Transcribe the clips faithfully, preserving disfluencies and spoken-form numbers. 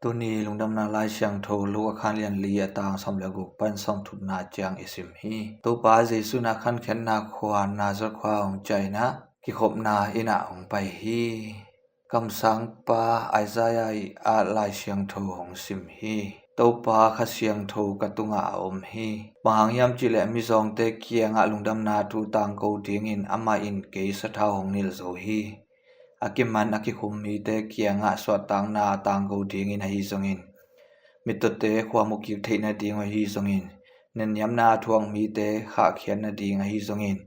Tuni lungdamna Lai Siangtho Luka khan lian li a tang sawm le guk pan sawm thumna ciang i sim hi. Topa Jesu in a khankhiatna khua Nazareth khua hong ciah in a kikhopna inn ah hong pai hi. Kamsangpa Isaiah ii a Lai Siangtho hong sim hi. Topa Kha Siangtho ka tungah a om hi. Bang hang hiam cih leh mizawngte kiangah lungdamna thu tangko dingin amah in kei sathau hong nilh zo hi. A kiman a kikhum mite kiangah suahtakna a tangko dingin ahi zongin, mittawte khua mukik theih nading ahi zongin, nenniamna a thuak mite khahkhiat nading ahi zongin,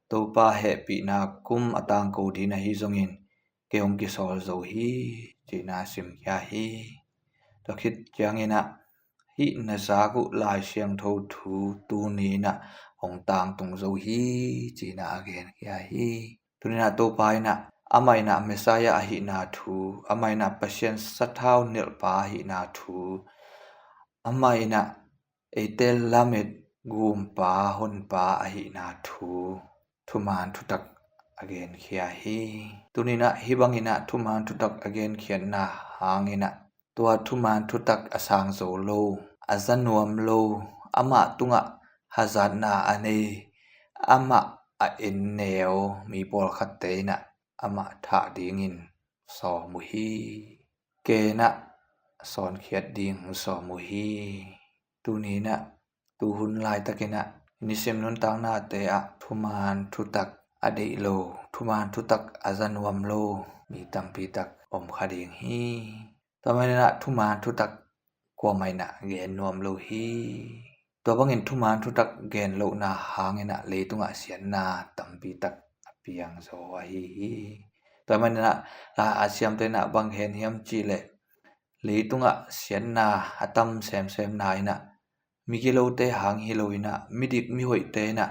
Topa hehpihna kum a tangko ding ahi zongin, kei hong kisawl zo hi, cihna a simkhia hi. Tua khit ciangin a, hih na zak uh Lai Siangtho thu tuni in a hong tangtung zo hi, cihna a genkhia hi. Tuni in a Topa in a, amah in a Messiah ahihna thu, amah in a Pasian sathau nilhpa ahihna thu, amah in a eite lamet gumpa honpa ahihna thu, thuman thutak a genkhia hi. Tuni in a hih bangin a thuman thutak a genkhiatna hangin a, tua thuman thutak a sang zo lo, a za nuam lo, amah tungah hazatna a nei, amah a en neu mi pawlkhatte in a amah thah dingin sawm uh hi. Ken a sawnkhiat ding sawm uh hi. Tuni in a, tuhun laitakin a nisim nuntaknate ah thuman thutak a deih lo, thuman thutak a za nuam lo mi tampi tak om kha ding hi. Tua manin a thuman thutak kuamah in a gen nuam lo hi. Tua bangin thuman thutak gen lohna hangin a leitungah siatna tampi tak a piang zo ahi hi. Tua manin a, la a siamte in a bang gen hiam cih leh, leitungah siatna a tam semsemna in a, migilote hang hi lo in a, midik mihoihte in a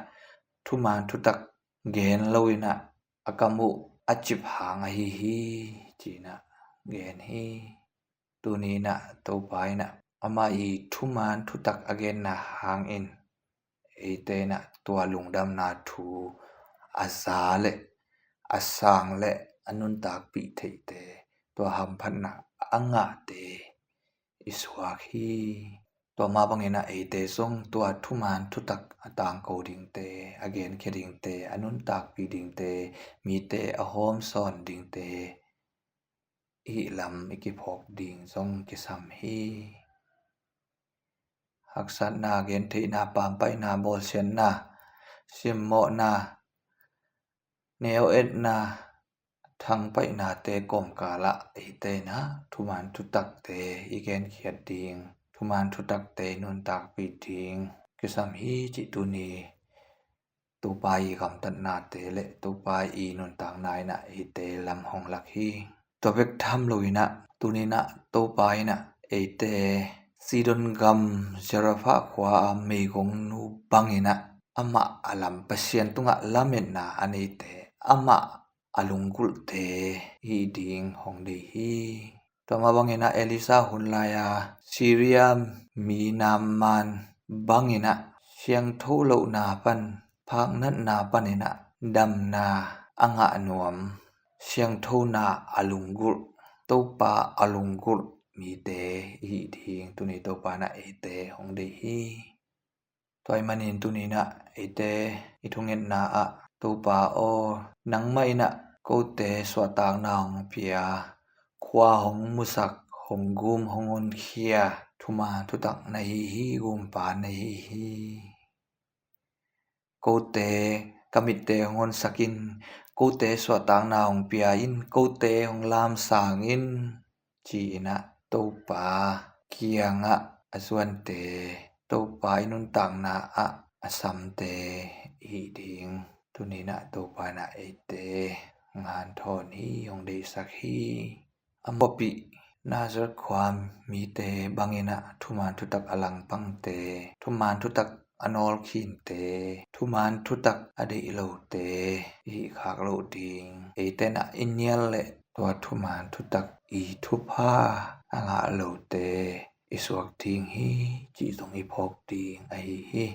thuman thutak gen lo in a, a kam uh a cip hang ahi hi, ci-in a gen hi. Tuni in a Topa in a, amah ii thuman thutak a genna hangin eite in a tua lungdamna thu a za le a sang le a nuntakpih theihte, tua hamphatna a ngahte i suak hi. Tua mah bangin a eite zong tua thuman thutak a tangko dingte, a genkhia dingte, a nuntakpih dingte, mite a hawmsawn dingte i hih lam i kiphawk ding zong kisam hi. Haksatna, gentheihna, pampaihna, bawlsiatna, simmawhna, neu-etna, thangpaihnate kawmkal ah eite in a thuman thutakte i genkhiat ding, thuman thutakte i nuntakpih ding kisam hi, cih tuni Topa ii gamtatnate le Topa ii nuntakna in a eite lam hong lak hi. Tua bek tham lo in a, tuni in a Topa in a eite Sidon gam Zarephath khua a meigongnu bangin a, amah a lam, Pasian tungah lametna a neite, amah a lunggulhte i hih ding hong deih hi. Tua mah bangin a Elisha hun lai-a Syria mi Naaman bangin a, siangtho lohna pan, phaknatna panin a damna a ngah nuam, siangthona a lunggulh, Topa a lunggulh mite i hih ding tuni Topa in a eite hong deih hi. Tua ahih manin tuni in a eite i thungetna ah, Topa aw, nangmah in a kote suahtakna hong pia, khua hong musak, hong gum, hong honkhia, thuman thutak na hi hi, gumpa na hi hi. Kote, ka mitte hong honsak in, kote suahtakna hong pia in, kote hong lamsang in, ci-in a Topa kiangah a zuante, Topa i nuntakna ah a samte i hih ding tuni in a Topa in a eite hong hanthawn hi, hong deihsak hi. A mawhpih Nazareth khua mite bangin a thuman thutak a langpangte, thuman thutak a nawlkhinte, thuman thutak a deih lote i hih khak loh ding, eite in a i nial le tua thuman thutak i thupha a ngah lote i suak ding hi, cih zong i phawk ding ahi hi.